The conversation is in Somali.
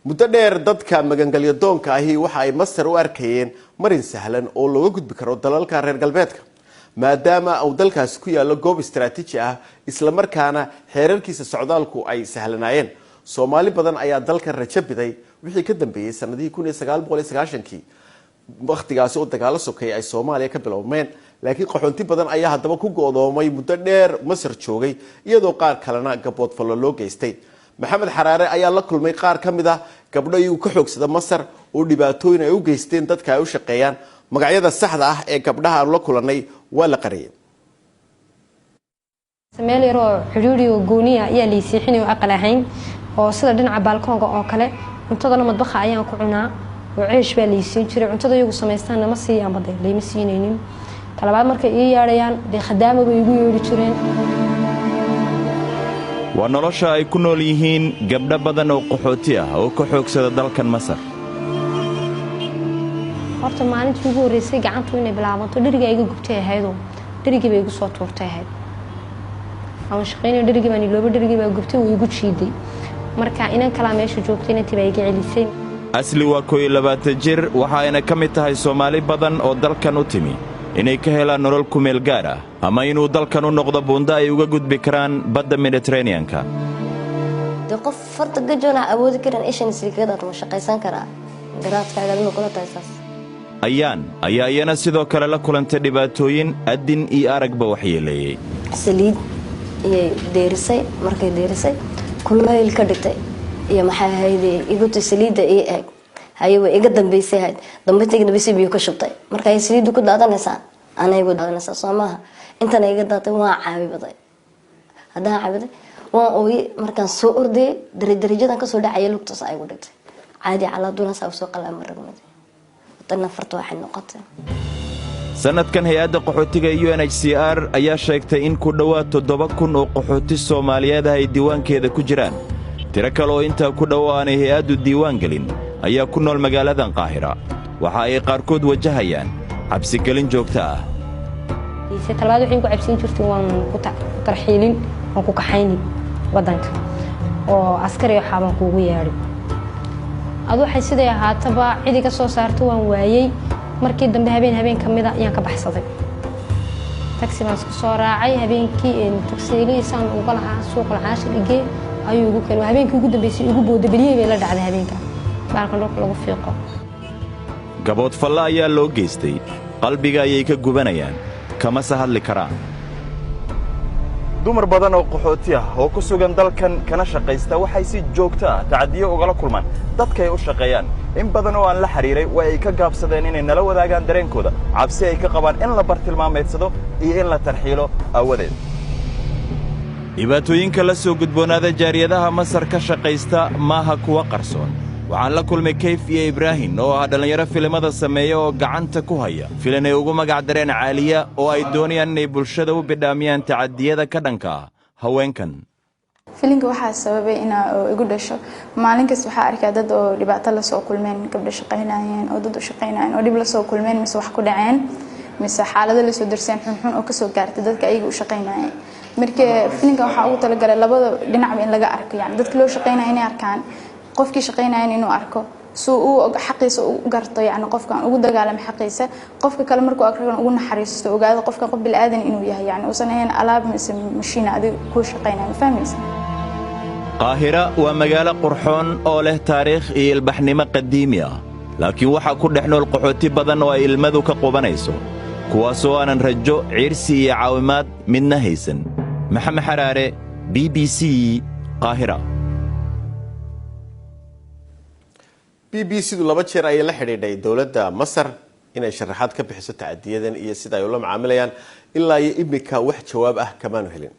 Muddo dheer dadka magangalyo doonka ahi waxa ay Masar u arkayeen marin sahlan oo looga gudbi karo dalalka reer galbeedka, maadaama uu dalkaasi ku yaallo goob istaraatiiji ah, islamarkaana xeerarkiisa socdaalku ay sahlanaayeen. Soomaali badan ayaa dalkan rajo biday wixii ka dambeeyey sanadihii 1990-kii, wakhtigaasi oo dagaalo sokeeye ay Soomaaliya ka bilowmeen. Laakiin qaxoonti badan ayaa haddaba ku go'doomay muddo dheer Masar joogay, iyadoo qaar kalena gaboodfallo loo geystay. Maxamed Xaraare ayaa la kulmay qaar ka mid ah gabdho iyagu ka xoogsada Masar oo dhibaatooyin ay u geysteen dadka ay u shaqeeyaan. Magacyada saxda ah ee gabdhaha aanu la kulanay waa la qariyay. Meel yaroo xidhiidhi oo gooniya ayaa laysiixinay oo aqal ahayn, oo sida dhinaca baalkoonka oo kale. Cuntadana madbaxa ayaan ku cunaa oo ceesh baa laysiin jiray. Cuntada iyagu samaystaanna ma siiyaan bade, layma siinaynin. Talabaad, markay ii yeedhayaan dee khadaama bay igu yeedhi jireen. Waa nolosha ay ku nool yihiin gabdho badan oo qaxooti ah oo ka xoogsada dalkan Masar. Horta maalintii ugu horreysay gacantu inay bilaabanto dherigaa iga gubtay ahaydoo dherigii bay igu soo tuurtay ahayd. Aan shaqeynay, dherigii baan ilooba, dherigii baa gubtay, wuu igu jiiday. Marka inan kalaa meesha joogtay, inantii baa iga celisay. Asli waa 21 jir, waxa ayna ka mid tahay Soomaali badan oo dalkan u timi inay ka helaan nolol kumeel gaar ah ama inuu dalkan u noqdo buundo ay uga gudbi karaan badda Mediteraneanka. Dee qof farta gajoona awoodi karin ishan silkadaad ma shaqaysan karaa? Garaadkaaga adima kula tahay saas? Ayaan ayaa iyana sidoo kale la kulantay dhibaatooyin addin iyo aragba waxyeeleeyey. Saliid iyay deerisay. Markay deerisay, kulayl ka dhigtay iyo maxay ahayd, iguti saliidda ii eeg haye, way iga dambeysay ahayd. Dambeynta iga dambeysay biyo ka shubtay. Marka ay saliiddu ku daadanaysaa, ana igu daadanaysaa, soo maaha? Intana iga daatay, waan caabibaday. Haddaan caabiday, waan ooyey. Markaan soo ordayay, darajadan kasoo dhacaya, lugtaas ay igu dhigtay. Caadi calaaduuna saa usoo qalaa ragmaday, wadana farta waxay noqotay. Sannadkan hay-adda qaxootiga UNHCR ayaa sheegtay in ku dhowaad 7000 oo qaxooti Soomaaliyeed ah ay diiwaankeeda ku jiraan. Tiro kale oo intaa ku dhow aanay hay-addu diiwaan gelin ayaa ku nool magaaladan Qaahira. Waxa ay qaarkood wajahayaan cabsigelin joogto ah. Talabaad, waxay ku cabsiin jirtay waan ku tarxiilin, waan ku kaxayni waddanka oo askari waxaabaan kuugu yeedhay. Adu waxay siday ahaataba cidi ka soo saarta waan waayey. Markii dambe habeen habeen ka mida ayaan ka baxsaday. Taxi baan isku soo raacay habeenkii. Taksiilihiisaan uga lahaa suuqa Alcaashir igee ayuu igu keenay. Habeenkii ugu dambeysay igu booda beliyey bay la dhacday habeenka baalkan dhulka lagu fiiqo. Gaboodfalle ayaa loo geystay, qalbiga ayay ka gubanayaan, kamase hadli karaan. Dumar badan oo qaxooti ah oo ku sugan dalkan kana shaqaysta waxay si joogto ah tacadiyo ugala kulmaan dadka ay u shaqeeyaan. In badan oo aan la xidhiiray waa ay ka gaabsadeen inay nala wadaagaan dareenkooda, cabsi ay ka qabaan in la bartilmaameedsado iyo in la tarxiilo aawadeed. Dhibaatooyinka la soo gudboonaada jaariyadaha Masar ka shaqaysta maaha kuwa qarsoon. Waxaan la kulmay Kayf iyo Ibraahin oo ah dhallinyaro filimada sameeya oo gacanta ku haya filan ay ugu magac dareen Caaliya, oo ay doonayaan inay bulshada u bidhaamiyaan tacadiyada ka dhanka ah haweenkan. Filinka waxaa sababay inaa igu dhasho. Maalin kasta waxaa arkaa dad oo dhibaato lasoo kulmeen, gabdho shaqaynayeen oo dad u shaqaynayeen oo dhib lasoo kulmeen, mise wax ku dhaceen, mise xaalado lasoo darseen xunxun oo kasoo gaartay dadka ayaga u shaqaynayeen. Marka filinkan waxaa ugu talagalay labada dhinacba in laga arko, yani dadka loo shaqaynaya inay arkaan, qofkii shaqaynayan inuu arko si uu xaqiisa u garto, yani qofkan ugu dagaalamo xaqiisa, qofka kale markuu arkana ugu naxariisto, ogaado qofkan qof bili-aadan inuu yahay, yani uusan ahayn alaab mise mashiina adiga kuu shaqaynaya. Ma fahmaysa? Qaahira waa magaalo qurxoon oo leh taariikh iyo ilbaxnimo qadiimi ah, laakiin waxaa ku dhex nool qaxooti badan oo ay ilmadu ka qubanayso, kuwaasoo aanan rajo, ciirsi iyo caawimaad midna haysan. Maxamed Xaraare, BBC, Qaahira. BBC du laba jeer ayay la xidhiidhay dowladda Masar inay sharaxaad ka bixiso tacadiyadan iyo sida ay ula macaamilayaan. Ilaa iyo imika wax jawaab ah kamaanu helin.